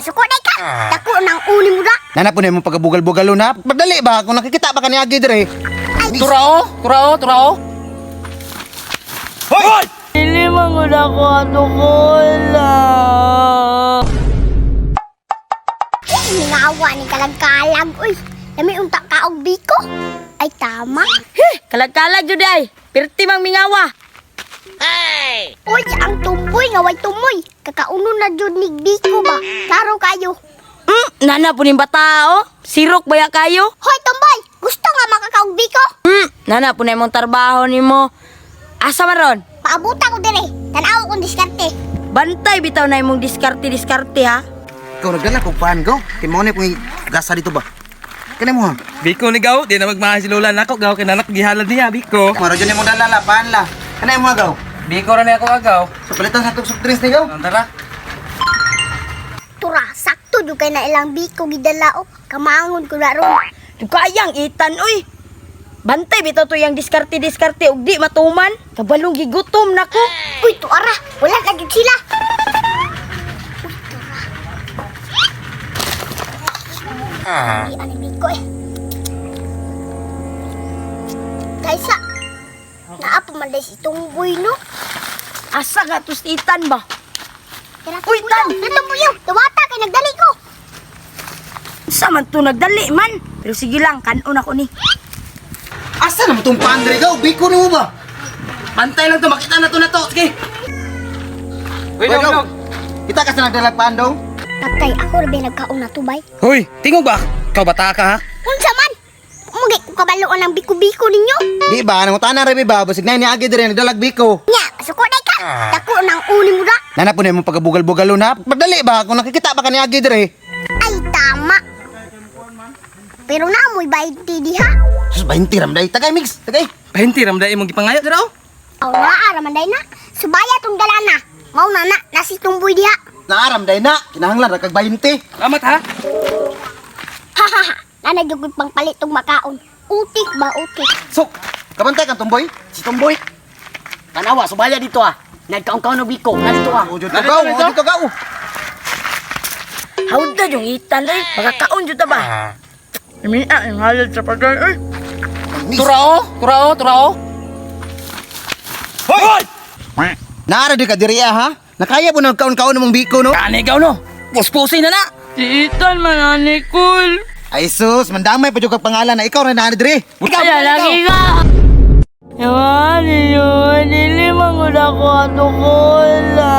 Suko day ka. Dako nang uni mo da. Nana po na imong pagabugal-bugalo na. Padali ba kung nakikita ba kani agi dire? Turao, turao, turao. Hoy! Dili man gud ako ato kola. Mingawa ni kalag-kalag uy. Lami unta kaog biko. Ay tama. Kalag-kalag jud ay. Pirti mang mingawa. Uy, ang tumboy nga way tumoy. Kakauno na jud ni biko ba. Klaro kayo. Nana po ning bata oh. Sirok baya kayo? Hoy tumboy, gusto nga makakaog biko? Nana po na imong trabaho nimo. Asa man ron? Paabutan ko dire. Tan-aw kong diskarte. Bantay bitaw na imong diskarte-diskarte ha. Ikaw nagdala kog pan go. Kay mo na kung gasa dito ba. Kani mo ha? Biko ni gaw, di na magmahal si Lola nako gaw kay nanak gihalad niya biko. Maro jud nimo dala la pan la. Kani mo ha gaw? Biko ra ni ako agaw. So palitan sa tug soft drinks ni gaw. Tara. Tura, sakto jud kay na ilang biko gidala oh. Kamangon ko na ron. Kayang itan oy. Bantay bitaw to yang diskarte-diskarte ug di matuman. Kabalong gigutom nako. Uy, tuara, wala na jud sila. Uy, tura. Ay, ano biko eh. Kaysa, naa pa man day si Tumboy no. Asa ka tos itan ba? Tara, Uy, Tan! Tumboy, Tuwata kay nagdali ko. Sa man to nagdali man. Pero sige lang, kanon ako ni. Asa na mo tong pan dire gaw? Biko nimo ba? Pantay lang to, makita na to na to. Sige. Uy, gaw. Kita ka sa nagdala pan daw. Patay, ako ra ba nagkaon na tubay? Hoy, tingog ba? Ikaw bata ka ha? Unsa man? Mugay ko kabaloan ang biko-biko ninyo. Di ba nangutana ra ba basig na ni agi dire nagdalag biko. Nya, suko day ka. Dako nang uni mo da. Nana po na imong pagabugal-bugalo na. Padali ba kung nakikita ba kani agi dire? Ay, tama. Pero naamoy 20 diha. Sus 20 ram day. Tagay mix, tagay. 20 ram dai imong gipangayo dira oh. Aw, naa raman day na. Subaya tong dala na. Mao na na, nasi tumboy diha. Naaram day na. Kinahanglan ra kag 20. Salamat ha. Hahaha. Nana jud ko'y pangpalit tong makaon. Utik ba utik? So, kabantay kang tumboy. Si Tomboy. Tanawa, subaya dito ah. Nagkaon-kaon og biko, na dito ah. O jud to gaw, o jud to gaw. Hawda yung itan oy. Makakaon jud ta ba? Mina ang halad sa pagkain oy. Turao, turao, turao. Hoy! Naara di ka diri ah, ha? Nakaya po nagkaon-kaon mong biko no? Kani gaw no. Puspusin na na. Si Itan man ani cool. Ay sus, mandamay pa jud kag pangalan na ikaw ra naa diri. Ikaw, Kaya lagi ka. Yaman ninyo, dili man gud ako ato kola.